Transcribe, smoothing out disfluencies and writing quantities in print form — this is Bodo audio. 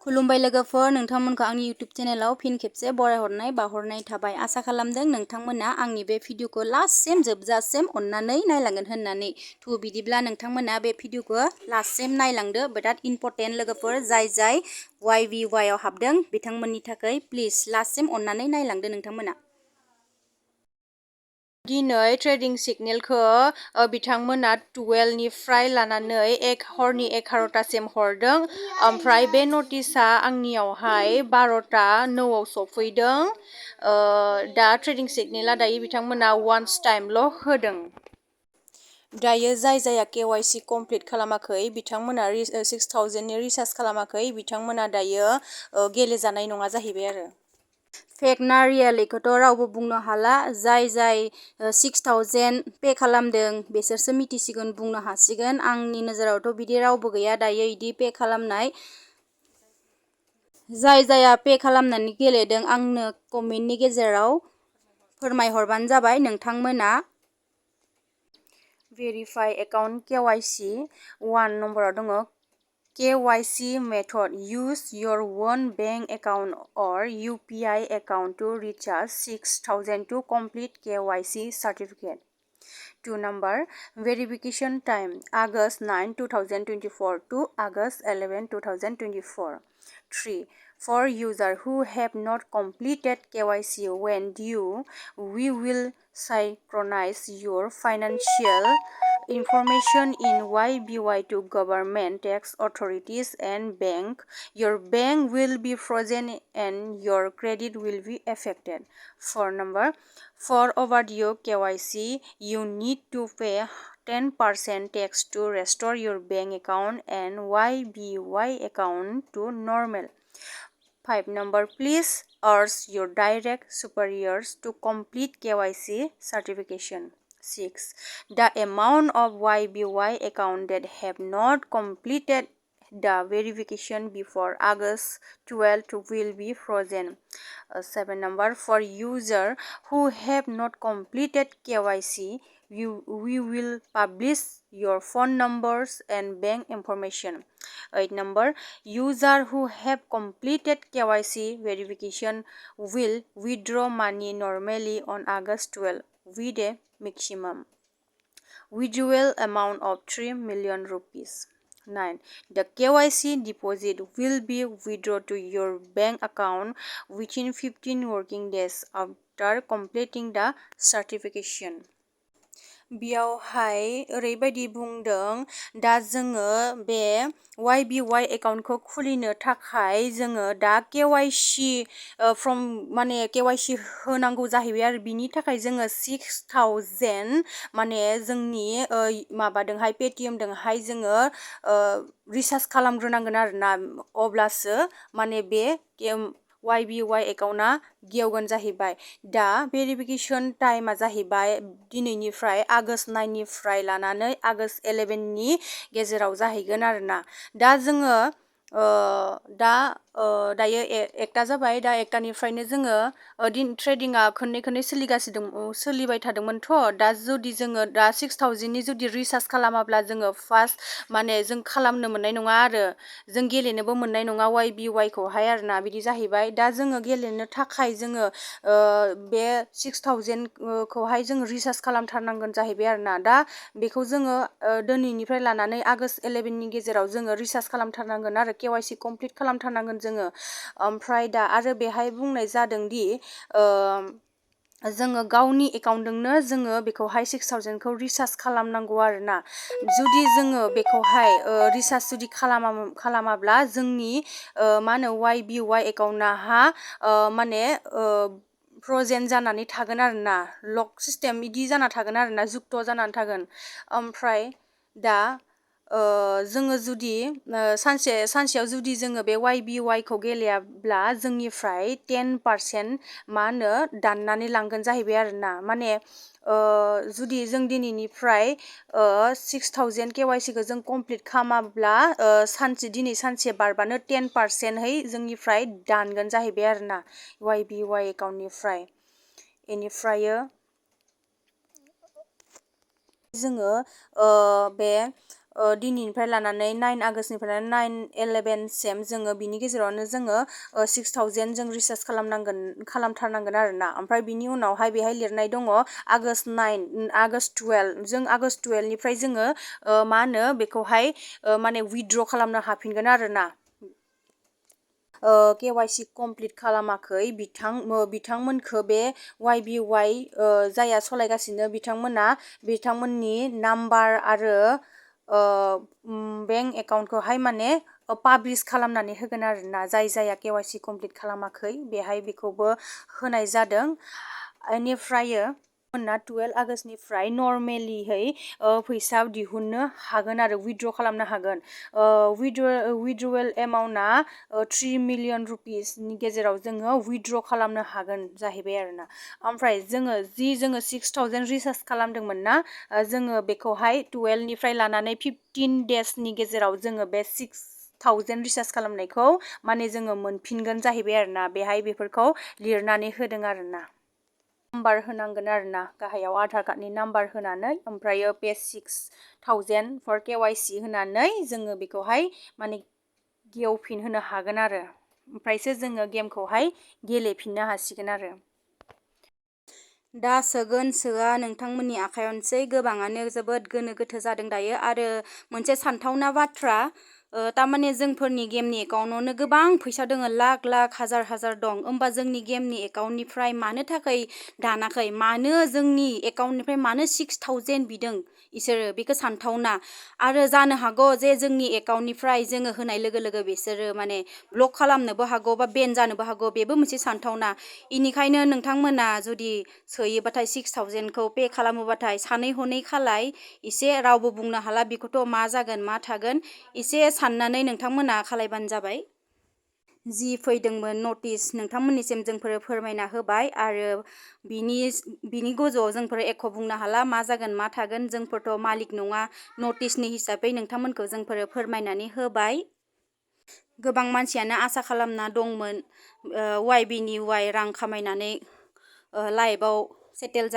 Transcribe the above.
खुलुमबाय लोगोफोर, नोंथांमोनखौ आंनि YouTube चेनेलाव फिन खेबसे बरायहरनाय बावहरनाय थाबाय। आसा खालामदों नोंथांमोना आंनि बे भिडिअखौ लास्टसिम जोबजासिम अननानै नायलांगोन होननानै। बिदिब्ला नोंथांमोना बे भिडिअखौ लास्टसिम नायलांदो। बिराद इम्परटेन्ट लोगोफोर, जाय YBY आव हाबदों बिथांमोननि थाखाय प्लिज लास्टसिम अननानै नायलांदो नोंथांमोना। दिनै ट्रेडिं सिगनेलखौ बिथांमोना 12 निफ्राय लानानै हरनि 11टासिम हरदों। ओमफ्राय बे नटिसआ आंनियावहाय 12:09 आव सफैदों। दा ट्रेडिं सिगनेला दायो बिथांमोना वान्स टाइमल' होदों। दायो जायहा KYC कमप्लिट खालामाखै बिथांमोना 6000नि रिसार्ज खालामाखै बिथांमोना दायो गेलेजानाय नङा जाहैबाय आरो। फेक ना रियेल बेखौथ' रावबो बुंनो हाला। जाय 6000 पे खालामदों बिसोरसो मिथिसिगोन, बुंनो हासिगोन। आंनि नोजोरावथ' बिदि रावबो गैया दायो बिदि पे खालामनाय। जायहा पे खालामनानै गेलेदों आंनो कमेन्टनि गेजेराव फोरमायहरबानो जाबाय। नोंथांमोना भेरिफाइ एकाउन्ट KYC 1 नम्बराव दङ KYC method. Use your own bank account or UPI account to recharge 6000 to complete KYC certificate. 2 number verification time August 9, 2024 to August 11, 2024. 3. For users who have not completed KYC when due, we will synchronize your financial information in YBY to government, tax authorities and bank. Your bank will be frozen and your credit will be affected. 4 number for overdue KYC, you need to pay 10% tax to restore your bank account and YBY account to normal. 5 number please urge your direct superiors to complete KYC certification. 6. The amount of YBY account that have not completed the verification before August 12 will be frozen. 7 number for users who have not completed KYC, we will publish your phone numbers and bank information. 8 number users who have completed KYC verification will withdraw money normally on August 12 with a maximum withdrawal amount of 3 million rupees. 9. The KYC deposit will be withdrawn to your bank account within 15 working days after completing the certification. बेयावहाय ओरैबायदि बुंदों, दा जोङो बे YBY एकाउन्टखौ खुलिनो थाखाय जोङो दा KYC फ्रम माने KYC होनांगौ जाहैबाय आरो बिनि थाखाय जोङो 6000 माने जोंनि माबादोंहाय पेटिएमदोंहाय जोङो रिसार्ज खालामग्रोनांगोन आरोना, अब्लासो माने बे YBY एकाउन्टआ गेवगोन जाहैबाय। दा भेरिफिकेसन टाइमा जाहैबाय दिनैनिफ्राय आगस्ट 9 निफ्राय लानानै आगस्ट 11 नि गेजेराव जाहैगोन आरोना। दा जोङो दायो 1टा जाबाय। दा 1टानिफ्रायनो जोङो ट्रेडिंआ खननै सोलिबाय थादोंमोनथ'। दा जुदि जोङो दा 6000नि जुदि रिसार्ज खालामाब्ला जोङो फार्स्ट माने जों खालामनो मोननाय नङा आरो जों गेलेनोबो मोननाय नङा YBY खौहाय आरोना, बिदि जाहैबाय। दा जोङो गेलेनो थाखाय जोङो बे 6000 खौहाय जोङो रिसार्ज खालामथारनांगोन जाहैबाय आरोना। दा बेखौ जोङो दिनैनिफ्राय लानानै आगस्ट 11 नि गेजेराव जोङो रिसार्ज खालामथारनांगोन आरो KYC कमप्लिट खालामथारनांगोन जोङो। ओमफ्राय दा आरो बेहाय बुंनाय जादों दि जोङो गावनि एकाउन्टजोंनो जोङो बेखौहाय 6000 खौ रिसार्ज खालामनांगौ आरोना। जुदि जोङो बेखौहाय रिसार्ज जुदि खालामाब्ला जोंनि मा होनो YBY एकाउन्टहा माने फ्रजेन जानानै थागोन आरोना, लक सिस्टेम बिदि जाना थागोन आरोना, जुक्त जानानै थागोन। ओमफ्राय दा जोङो जुदि सानसेयाव जुदि जोङो बे YBY खौ गेलेयाब्ला जोंनिफ्राय 10% मा होनो दाननानै लांगोन जाहैबाय आरोना। माने जुदि जों दिनैनिफ्राय 6000 KYC खौ जों कमप्लिट खालामाब्ला दिनै सानसे बारबानो 10%है जोंनिफ्राय दानगोन जाहैबाय आरोना YBY एकाउन्टनिफ्राय। बेनिफ्राय जोङो बे दिनैनिफ्राय लानानै 9 आगष्टनिफ्राय 9/11 सिम जोङो बिनि गेजेरावनो जोङो 6000 जों रिसार्ज खालामथारनांगोन आरोना। ओमफ्राय बिनि उनावहाय बेहाय लिरनाय दङ आगष्ट 9 आगष्ट 12 जों आगष्ट 12 निफ्राय जोङो मा होनो बेखौहाय माने उइथड्र खालामनो हाफिनगोन आरोना। KYC कमप्लिट खालामाखै बिथांमोनखौ बे YBY जाया सलायगासिनो बिथांमोननि नाम्बार आरो बेंक एकाउन्टखौहाय माने पाब्लिश खालामनानै होगोन आरोना। जाया KYC कमप्लिट खालामाखै बेहाय बेखौबो होनाय जादों। बेनिफ्राय 12 आगष्टनिफ्राय नर्मेलिहै फैसा दिहुननो हागोन आरो उइथड्र खालामनो हागोन। उइथड्रवेल एमाउन्टआ 3 मिलियन रुपिसनि गेजेराव जोङो उइथड्र खालामनो हागोन जाहैबाय आरोना। ओमफ्राय जोङो 6000 रिसार्ज खालामदोंमोन ना जोङो बेखौहाय 12 निफ्राय लानानै 15 डेजनि गेजेराव जोङो बे 6000 रिसार्ज खालामनायखौ माने जोङो मोनफिनगोन जाहैबाय आरोना। बेहाय बेफोरखौ लिरनानै होदों आरोना। नाम्बार होनांगोन आरोना गाहायाव आधार कार्डनि नाम्बार होनानै ओमफ्रायो पे 6000 फर KYC होनानै जोङो बेखौहाय माने गेवफिनहोनो हागोन आरो। ओमफ्रायसो जोङो गेमखौहाय गेलेफिननो हासिगोन आरो। दा सोगोन सोआ नोंथांमोननि आखायावनोसै। गोबाङानो जोबोद गोनो गोथो जादों दायो। आरो मोनसे सानथावना बाथ्रा थारमाने जोंफोरनि गेमनि एकाउन्टावनो गोबां फैसा दङ, लाख लाख हाजार दं। होमबा जोंनि गेमनि एकाउन्टनिफ्राय मानो थाखाय दानाखै? मानो जोंनि एकाउन्टनिफ्राय मानो 6000 बिदों इसोरो? बेखौ सानथावना। आरो जानो हागौ जे जोंनि एकाउन्टनिफ्राय जोङो होनाय लोगो लोगो बिसोरो माने ब्लक खालामनोबो हागौ बा बेन जानोबो हागौ। बेबो मोनसे सानथावना। इनिखायनो नोंथांमोना जुदि सोयोबाथाय 6000खौ पे खालामोबाथाय सानै हनै खालाय। एसे रावबो बुंनो हाला बेखौथ' मा जागोन मा थागोन। एसे साननानै नोंथांमोना खालायबानो जाबाय। जि फैदोंमोन नटिस नोंथांमोननिसिम जोंफोर फोरमायना होबाय। आरो बिनि गोजौआव जोंफोर एख' बुंनो हाला मा जागोन मा थागोन। जोंफोरथ' मालिक नङा। नटिसनि हिसाबै नोंथांमोनखौ जोंफोर फोरमायनानै होबाय। गोबां मानसियानो आसा खालामना दंमोन YBY रां खामायनानै लाइफआव सेटेल जागोन।